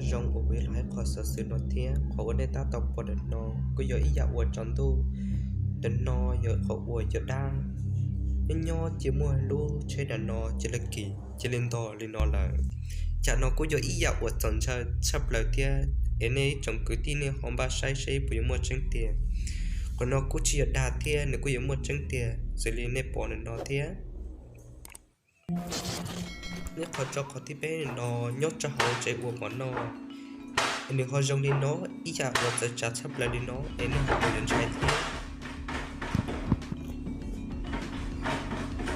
Zoo uas kuv yuav los hais qhov xov xwm no thiab qhov uas nej tab tom pom ntawm no kuj yog ib yam uas tsaus ntuj. Ntawm no yog qhov uas cov dab nyob nyob cia muaj lub tsheb dam no cia li kis cia li ntog li no lawm. Cas no kuj yog ib yam uas txaus ntshai tshaj plaws thiab es nej ib tsoom kwv tij nej ho npaj saib seb puas yuav muaj tseeb tiag. Qhov no kuj tsis yog dag thiab nws kuj yuav muaj tseeb tiag xws li nej pom ntawm no thiab. Nyob qhov tso qhov thib peb no nyob rau hauv tsev ua mov noj, es nws ho zoo li no, ib yam uas txawv tsav tshaj plaws li no es nej ho puas yuav ntshai thiab?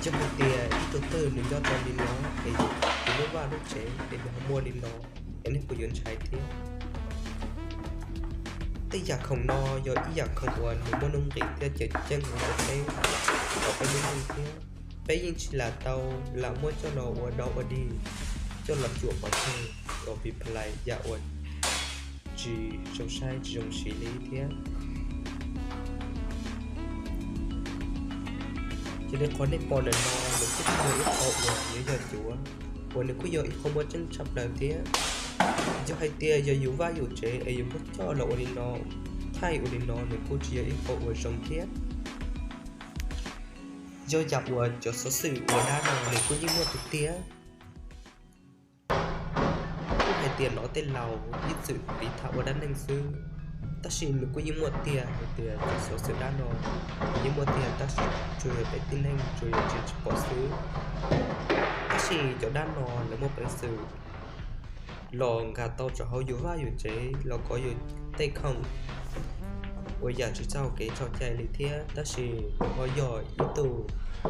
Yog hais tias ib tug twg nws nyob rau li no es yus lub vaj lub tsev es nws ho muaj li no es nej puas yuav ntshai thiab? Tej yam khoom no yog ib yam khoom uas nws muaj nuj nqis thiab cawm ceeb hauv ntiaj teb, hauv peb lub neej thiab. Peb yeej tsis lam tau lam muab coj los ua dog ua dig, coj los cuam pov tseg los vim phalais yam uas tsis zoo saib tsis zoo siv li thiab. Ces li qhov nej pom ntawm no nws kuj tsis yog ib qho uas yuav yog cuav, uas nws kuj yog ib qho muaj tseeb tshaj plaws thiab. Yog hais tias yog yus vaj yus tsev es yus muab coj los ua li no, thaij ua li no nws kuj tsis yog ib qho uas zoo thiab. Yog yam uas cov xov xwm uas dab no nws kuj yeej muaj tiag tiag. Kuj hais tias no tej laus ib txwm piv tham ua dab neeg xwb, tab sis nws kuj yeej muaj tiag hais tias cov xov xwm dab no nws yeej muaj tiag tab sis tsuas yog peb tib neeg tsuas yog tsis pom xwb. Tab sis cov dab no lawv muaj peev xwm los nkag tau rau hauv yus vaj yus tsev los kov yus tej khoom uas yam tsis txaus kev tso cai li thiab. Tab sis nws ho yog ib tug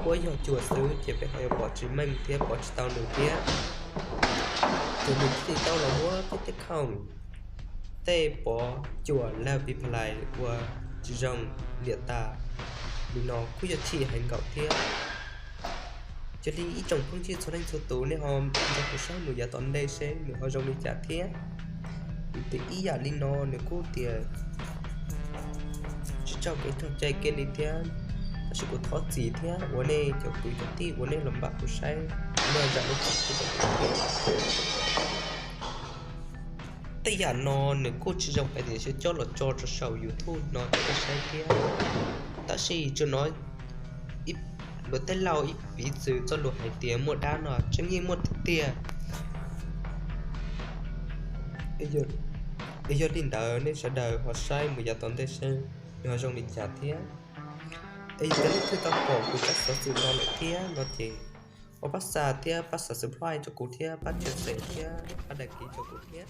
huab yog cua xwb ces peb ho yuav pom tsis meej thiab pom tsis tau nws thiab. Ces nws thiaj li tau los muab peb tej khoom, tej pov cuam laj vim phalais ua tsis zoo liam tas li no kuj yog chim heev nkaus thiab. Ces li ib tsoom phooj ywg txhua leej txhua tus nej ho nrog kuv saib mus yav tom ntej seb nws ho zoo li cas thiab. Vim tias ib yam li no nws kuj tias tsis txaus kev tso cai kiag li thiab, tab sis kuv thov txim thiab ua nej cov kwv cov tij uas nej los npaj kuv saib, nej zam lub txim rau kuv thiab. Tej yam no nws kuj tsis zoo hais tias yuav coj los tso rau saum YouTube no rau peb saib thiab. Tab sis tsuas no luag tej laus ib piv txwv txoj lus hais tias muaj dab no tseeb yeej muaj tiag tiag. Es yog li ntawd nej sawv daws ho saib mus yav tom ntej seb nws ho zoo li cas thiab. Es yog tias leej twg tau pom kuv cov xov xwm no lawm thiab no ces ho pab xa thiab pab subscribe rau kuv thiab pab share thiab pab đăng ký rau kuv thiab.